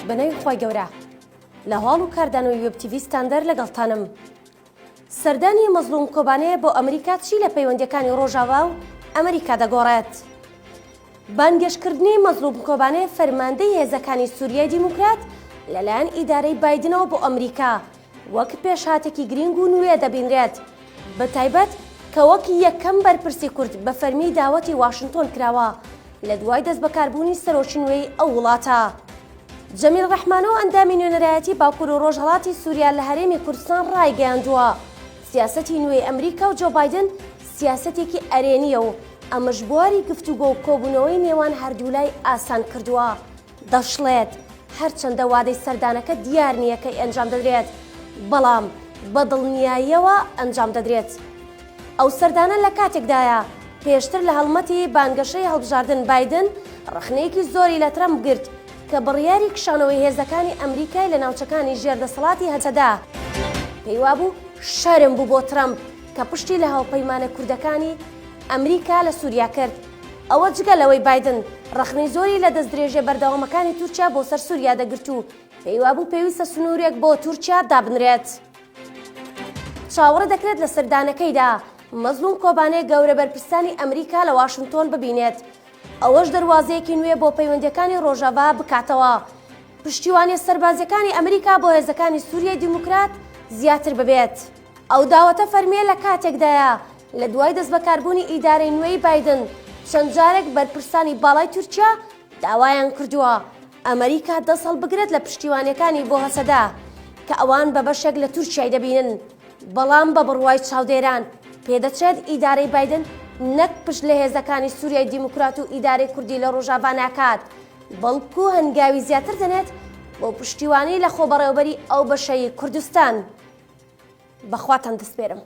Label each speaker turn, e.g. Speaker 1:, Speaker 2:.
Speaker 1: بە ناوی خوای گەورە لە هەواڵ و کاردانەوەی وێب تیڤی ستاندەر لەگەڵتانم. سەردانی مەزڵوم کۆبانێ بۆ ئەمریکا چی لە پەیوەندیەکانی ڕۆژاڤا و ئەمریکا دەگۆڕێت؟ بانگێشتکردنی مەزڵوم کۆبانێ فەرماندەی هێزەکانی سوریای دیموکرات لەلایەن ئیدارەی بایدنەوە بۆ ئەمریکا وەک پێشهاتێکی گرینگ و نوێ دەبینرێت، بەتایبەت کە وەک یەکەم بەرپرسی کورد بە فەرمی داوەتی واشنتۆن کراوە لە دوای دەستبەکاربوونی سەرۆکی نوێی ئەو وڵاتە. جەمیل ڕەحمانۆ ئەندامی نوێنەرایەتی باکوور و ڕۆژهەڵاتی سووریا لە هەرێمی کوردستان ڕایگەیاندووە، سیاسەتی نوێی ئەمریکا و جۆ بایدن سیاسەتێکی ئەرێنییە و ئەمەش بواری گفتوگۆ و کۆبوونەوەی نێوان هەردوولای ئاسان کردووە. دەشڵێت، هەرچەندە وادەی سەردانەکە دیار نییە کەی ئەنجام دەدرێت، بەڵام بە دڵنیاییەوە ئەنجام دەدرێت. ئەو سەردانە لە کاتێکدایە، پێشتر لە هەڵمەتی بانگەشەی هەڵبژاردن بایدن ڕەخنەیەکی زۆری لە ترەمپ گرت کە بڕیاری کشانەوەی هێزەکانی ئەمریکای لە ناوچەکانی ژێر دەسەڵاتی هەسەدە پێیوابوو شەرم بوو بۆ ترەمپ کە پشتی لە هاوپەیمانە کوردەکانی ئەمریکا لە سوریا کرد. ئەوە جگە لەوەی بایدن ڕەخنەی زۆری لە دەستدرێژیە بەردەوامەکانی تورکیا بۆ سەر سوریا دەگرت و پێیوابوو پێویستە سنوورێک بۆ تورکیا دابنرێت. چاوەڕێ دەکرێت لە سەردانەکەیدا مەزلوم کۆبانێ گەورە بەرپرسانی ئەمریکا لە واشنتۆن ببینێت، ئەوەش دەروازەیەکی نوێ بۆ پەیوەندیەکانی ڕۆژاڤا بکاتەوە. پشتیوانیە سەربازیەکانی ئەمریکا بۆ هێزەکانی سوریای دیموکرات زیاتر ببێت. ئەو داوەتە فەرمییە لە کاتێکدایە، لە دوای دەستبەکاربوونی ئیدارەی نوێی بایدن، چەند جارێک بەرپرسانی باڵای تورکیا داوایان کردووە ئەمریکا دەست هەڵبگرێت لە پشتیوانیەکانی بۆ هەسەدە کە ئەوان بە بەشێک لە تورکیای دەبینن، بەڵام بە بڕوای چاودێران پێدەچێت ئیدارەی بایدن نەک پشت لە هێزەکانی سوریای دیموکرات و ئیدارەی کوردی لە ڕۆژاڤا ناکات، بەڵکو هەنگاوی زیاتر دەنێت بۆ پشتیوانی لە خۆبەڕێوەبەری ئەو بەشەی کوردستان. بەخواتان دەسپێرم.